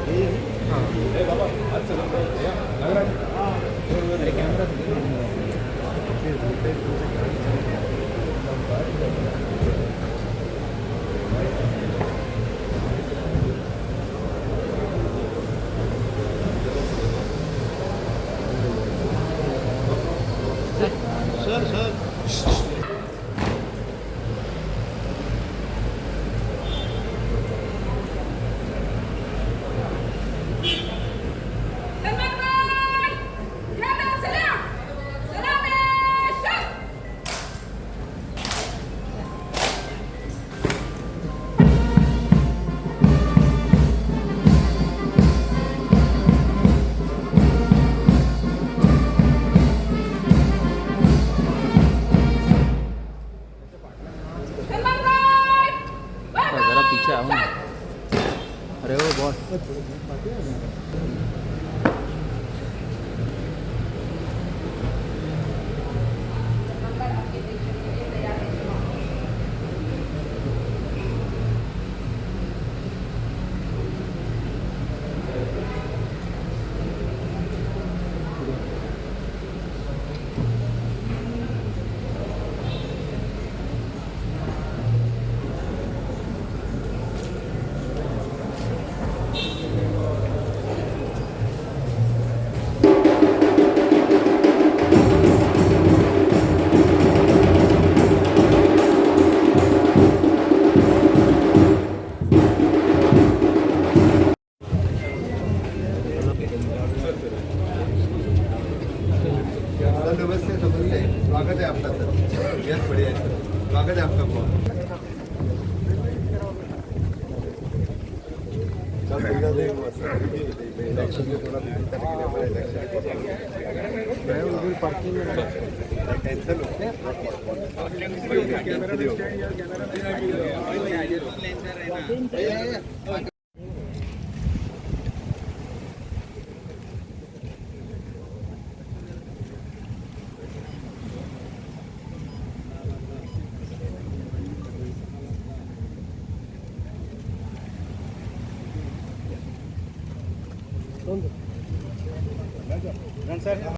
Sir sir जरा पीछे आओ ना। अरे वो बॉस। सर नमस्ते नमस्ते, स्वागत है आपका सर। यस, बढ़िया है सर, स्वागत है आपका बहुत। सर इलेक्शन में थोड़ा बिजी था, लेकिन हमारा इलेक्शन कैंसिल हो कैंसिल हो।